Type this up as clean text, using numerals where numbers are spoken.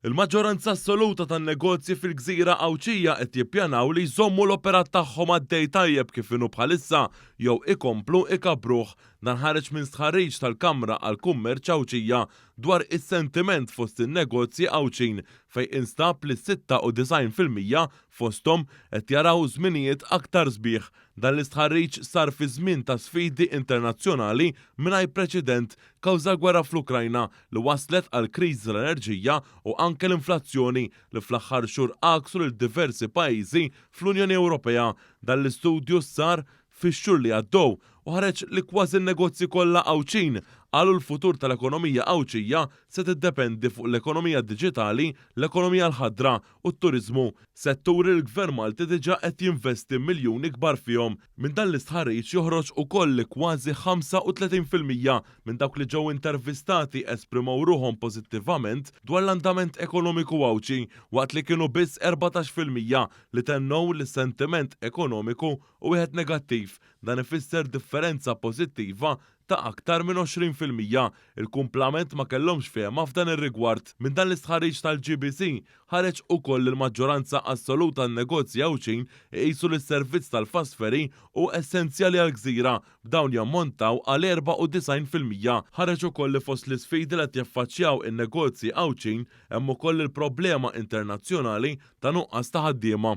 Il-maġġoranza assoluta tan-negozji fil-gżira Għawdxija qed jippjanaw li jżommu l-operat tagħhom għaddej tajjeb kif inhu bħalissa jew ikomplu ikabbruh. Dan ħareġ minn stħarriġ tal-Kamra għall-Kummerċ Għawdxija dwar is-sentiment fost in-negozji Għawdxin fejn instab li 96% fosthom qed jaraw żminijiet aktar sbieħ. Dan l-istħarriġ sar fi żmien ta' sfidi internazzjonali mingħajr preċedent kawża l-gwerra fl-Ukrajna li wasslet għal kriżi tal-enerġija u anke l-inflazzjoni li fl-aħħar xhur għaksu lil diversi pajjiżi fl-Unjoni Ewropea. Dan l-istudju sar fix-xhur li għaddew u ħareġ li kważi n-negozji kollha Għawdxin qalu l-futur tal-ekonomija Għawdxija se tiddependi fuq l-ekonomija diġitali, l-ekonomija l-ħadra u t-turiżmu, setturi li l-Gvern Malti diġà qed jinvesti miljuni kbar fihom. Minn dan l-istħarriġ joħroġ ukoll li kważi 35% minn dawk li ġew intervistati esprimew ruħhom pożittivament dwar l-andament ekonomiku Għawdxi, waqt li kienu biss 14% li tennew li s-sentiment ekonomiku hu wieħed negattiv. Dan ifisser differenza pożittiva ta' aktar minn 20%. Il-kumplament ma kellhomx fehma f'dan ir-rigward. Minn dan l-istħarriġ tal-GBC ħareġ ukoll li l-maġġoranza assoluta tan-negozji Għawdxin iqisu li s-servizz tal-fast ferry hu essenzjali għall-gżira, b'dawn jammontaw għal 94%. Ħareġ ukoll li fost l-isfidi li qed jaffaċċjaw in-negozji Għawdxin hemm ukoll il-problema internazzjonali ta' nuqqas ta' ħaddiema.